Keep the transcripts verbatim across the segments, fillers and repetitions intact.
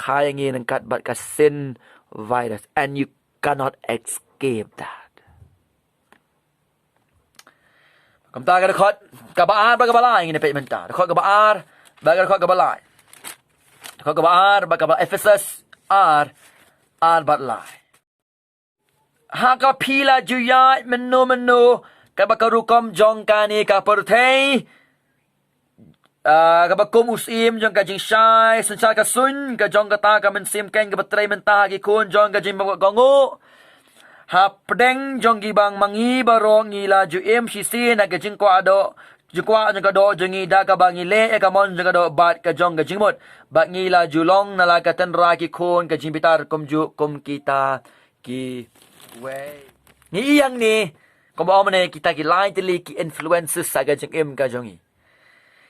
Kha ïa ngi ryngkat bad ka sin virus, and you cannot escape that. Kumta ka dkhot kaba ar bad kaba lai ngin ïa peit mynta. Dkhot kaba ar bad ka dkhot kaba lai. Dkhot kaba ar bad kaba, Ephesus ar, ar bad lai. Ha ka phi la ju ïaid mynno mynno kaba ka rukom jong kane ka pyrthei, ah, kaba kum u syiem jong ka jingshai, synshar ka suiñ, ka jong kata ka mynsiem keiñ kaba trei mynta ha ki khun jong ka jingmut kohnguh. Hapdeng jong kiba ma ngi baroh ngi la ju im shisien ha ka jingkwah doh, jingkwah jong ka doh jong ngi da kaba ngi leh ïa ka mon jong ka doh bad ka jong ka jingmut. Bad ngi la ju long na la ka tynrai ki khun ka jingbitar kumjuh kum kita kiwei. Ngi ïeng ne, kumba ong mynne kita ki lai tylli ki influences ha ka jingim ka jong ngi.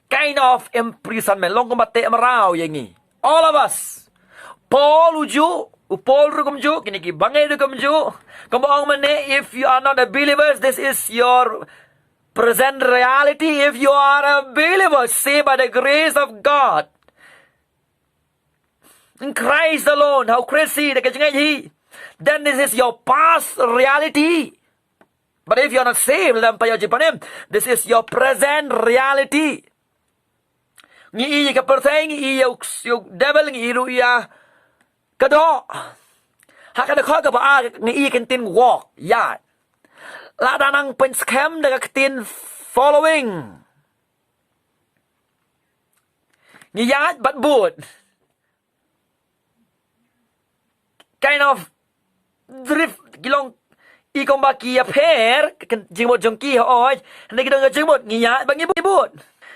Kind of imprisonment, long kumba teh mraw ïa ngi. All of us. Paul u ju, u Paul ruh kumjuh, kine ki bangeit ruh kumjuh. Kumba ong mynne, if you are not a believer, this is your present reality. If you are a believer, saved by the grace of God, in Christ alone, ha U Khrist hi, da ka jingngeit hi, then this is your past reality. But if you are not saved, lada ym pat ïoh jingpynim, this is your present reality. Ngi ïohi ïa ka pyrthei, ngi ïohi ïa u, ïa u devil, ngi ïohi ruh ïa ka doh. Ha ka dkhot kaba ar ngi ïohi ïa ka ktien walk, ïaid. Lada nang pynskhem da ka ktien following. Ngi ïaid bad bud. Kind of drift, ki long i kumba ki ïapher, ka jingmut jong ki ha oi, hynrei ki don ka jingmut, ngi ïaid bad ngi bud.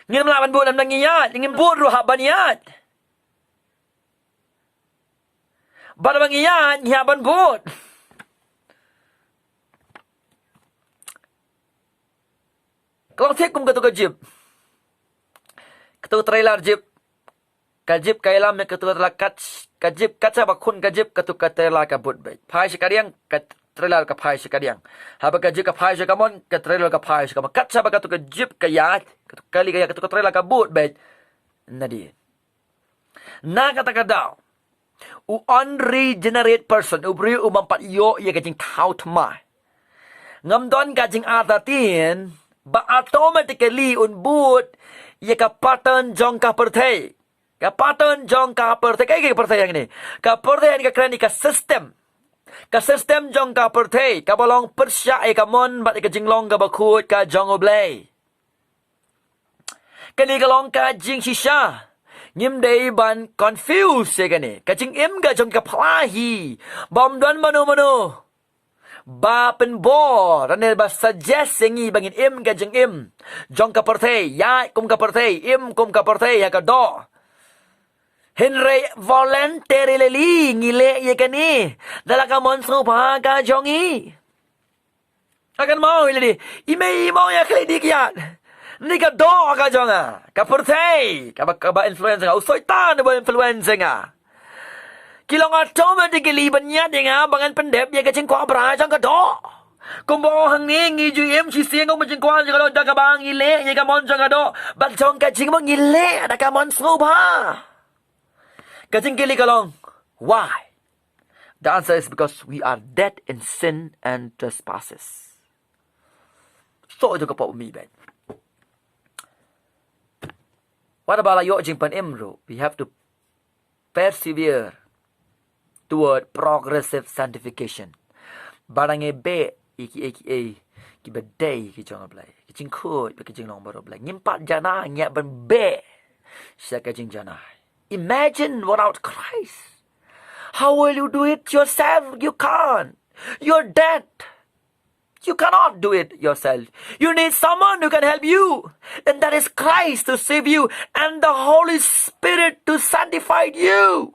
Ngim lah ban bud lada ngim ïaid, ngim bud ruh hap ban ïaid. Bad lada ngi ïaid, ngi hap ban bud. Ka long thik kum katu ka jeep. Katu ka trailer jeep. Ka jeep ka ïalam ïa katu ka trailer kat, ka jeep kat shaba khun ka jeep katu ka trailer ka bud beit. Phai sha kadiang ka trailer ka phai sha kadiang. Haba ka jeep ka phai sha kamon, ka trailer ka phai sha kamon. Kat shaba katu ka jeep ka ïaid, katu ka kali ka ïaid, katu ka trailer ka bud beit. Nadien. Na kata ka daw, u unregenerate person, u briew u bym pat ïoh ïa ka jingthaw thymmai, ngam don ka jingartatien ba automatically un bud ïa ka pattern jong ka pyrthei. Ka pattern jong ka pyrthei, kaei ka pyrthei hangne? Ka pyrthei hangne ka kren ïa ka system. Ka system jong ka pyrthei kaba long pyrshah ïa ka mon bad ïa ka jinglong kaba khuid ka jong U Blei. Kane ka long ka jingshisha. Ngim dei ban confuse ïa kane. Ka jingim ka jong ka phla hi, bym don mano mano ba pynbor ne ba suggest ïa ngi ba ngin im ka jingim jong ka pyrthei, ïaid kum ka pyrthei, im kum ka pyrthei ha ka doh. Hynrei voluntarily ngi leh ïa kane da la ka mon sngewbha ka jong ngi. Ka kynmaw ïa lade, i mei i mong ïa khlieh dik ïa. Ni ka doh ka jong nga, ka pyrthei kaba, kaba influence nga, u Soitan uba influence nga. Ki long automatically ban ïaid ïa nga ba ngan pyndep ïa ka jingkwah bra jong ka doh. Kumba ong hangne, ngi ju im shisien kum ka jingkwah jong ka doh da kaba ngi leh ïa ka mon jong ka doh. Bad jong ka jingmut ngi leh da ka mon sngewbha. Ka jingkylli ka long, why? The answer is because we are dead in sin and trespasses. Soh jong ka pop mih beit. Wat haba la ïoh jingpynim ruh, we have to persevere toward progressive sanctification. Ba nang ïa beh ïa kiei kiei kiba dei ki jong U Blei, ki jingkhuid bad ki jinglong baroh U Blei. Ngim pat janai, ngi hap ban beh sha ka jingjanai. Imagine without Christ. How will you do it yourself? You can't. You're dead. You cannot do it yourself. You need someone who can help you. And that is Christ to save you and the Holy Spirit to sanctify you.